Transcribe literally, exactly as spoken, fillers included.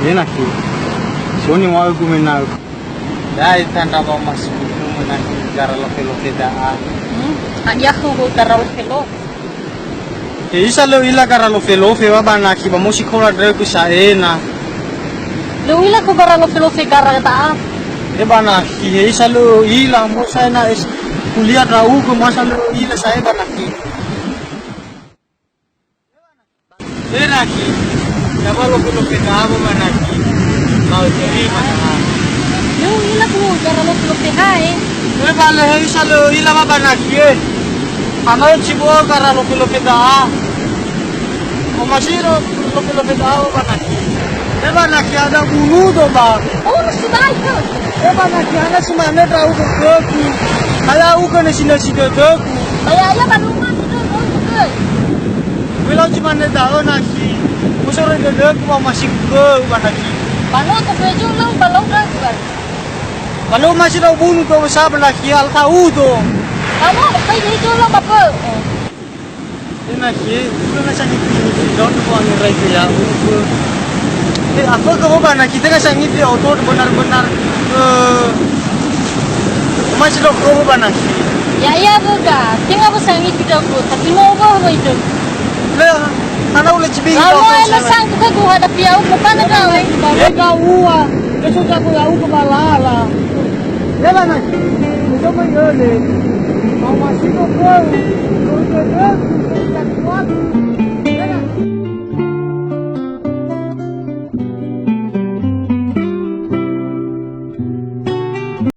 Enaki. Soni wa'ögu mena'ö. Dai tandra ba masukunu menaki gara lofe-lofe da'a. Hmm? Hadia khöu gara lofe-lofe? He isa lö ila gara lofe-lofe wa banaki ba mo sikola ndrögu sa'ena. Lö ila khöu gara lofe-lofe gara da'a. He banaki, he isa lö ila mo sa'ena es kuliah ndra'ugö masa lö ila sa'e banaki. He naki, ya ba lofe-lofe da'a ba naki. Mau terima da'a. Lö ila khöu gara lofe-lofe ha, e. E ba lö he isa lö ila ba naki, e. Amau cibo gara lofe-lofe da'a. Omasi ro lofe-lofe da'a ba naki. E ba naki ada bunu do ba. Oh, sudah itu. E ba naki ana si mane ndra'ugö khögu. Aya ugö ne sine si dödögu. Aya, aya ba rumah tu, tu, tu, tu. Wila zi mane da'ö naki. Musoroi dödögu ba masi khöu ba naki. Ba no to peju lo ba lo ga ba. Ba lo masi da'ö bunu do sa ba naki al ta'udo. Ba no kai ni do lo ba pe. Enaki, uga na sangipi-ngipi da'ö ko angerai ke ya'ugö. Eh, apa ke ba naki tenga sangipi oto benar-benar, eh, masih dok ko ba naki. Ya, iya, boga. Tenga ba sangipi da'ö, tapi mau ba ba itu. Le, ana ule cibi. Kalau ada sanggup ke gua hadapi ya'ugö, bukan ada. Boga ua. Ke sudah ko ya'ugö ba lala. Yala naki, muso mai öle. Mau masiko khöu, khöu dödögu, khöu satuatu.